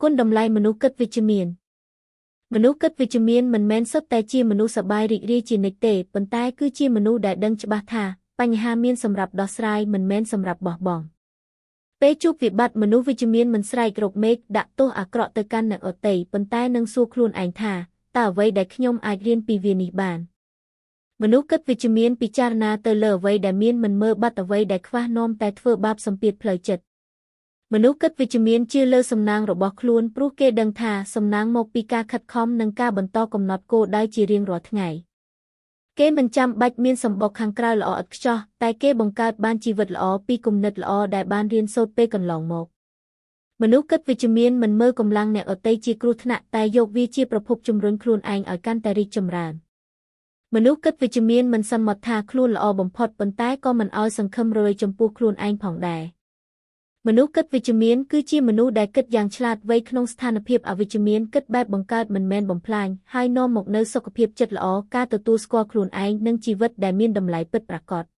គុណតម្លៃមនុស្សគិតវិជ្ជមានមនុស្សគិតវិជ្ជមានមិនមែនសុទ្ធតែជាមនុស្សសប្បាយរីករាយជានិច្ចទេប៉ុន្តែគឺជាមនុស្សដែលដឹងច្បាស់ថាបញ្ហាមានសម្រាប់ដោះស្រាយមិនមែនសម្រាប់បោះបង់ពេលជួបវិបត្តិមនុស្សវិជ្ជមានមិនស្រែករកមេឃដាក់ទោសអាក្រក់ទៅកាន់អ្នកដទៃប៉ុន្តែនឹងសួរខ្លួនឯងថាតើអ្វីដែលខ្ញុំអាចរៀនពីវានេះបានមនុស្សគិតវិជ្ជមានពិចារណាទៅលើអ្វីដែលមានមិនមើលបាត់អ្វីដែលខ្វះនាំតែធ្វើបាបសម្ពាធផ្លូវចិត្តមនុស្សគិតវិជ្ជមានជឿលើសំណាងរបស់ខ្លួនព្រោះគេដឹងថាសំណាងមកពីការខិតខំនិងការបន្តកំណត់គោលដៅជារៀងរាល់ថ្ងៃគេមិនចាំបាច់មានសម្បុកខាងក្រៅល្អឥតខ្ចោះតែគេបង្កើតបានជីវិតល្អពីគំនិតល្អដែលបានរៀនសូត្រពេលកន្លងមកមនុស្សគិតវិជ្ជមានមិនមើលកម្លាំងអ្នកដទៃជាគ្រោះថ្នាក់តែយកវាជាប្រភពជំរុញខ្លួនឯងឲ្យកាន់តែរីកចម្រើនមនុស្សគិតវិជ្ជមានមិនសន្មតថាខ្លួនល្អបំផុតប៉ុន្តែក៏មិនឲ្យសង្ឃឹមរយចំពោះខ្លួនឯងផងដែរមនុស្សគិតវិជ្ជមានគឺជាមនុស្សដែលគិតយ៉ាងឆ្លាតវៃក្នុងស្ថានភាពអវិជ្ជមានគិតបែបបង្កើតមិនមែនបំផ្លាញហើយនាំមកនូវសុខភាពចិត្តល្អការទទួលស្គាល់ខ្លួនឯងនិងជីវិតដែលមានតម្លៃពិតប្រាកដ។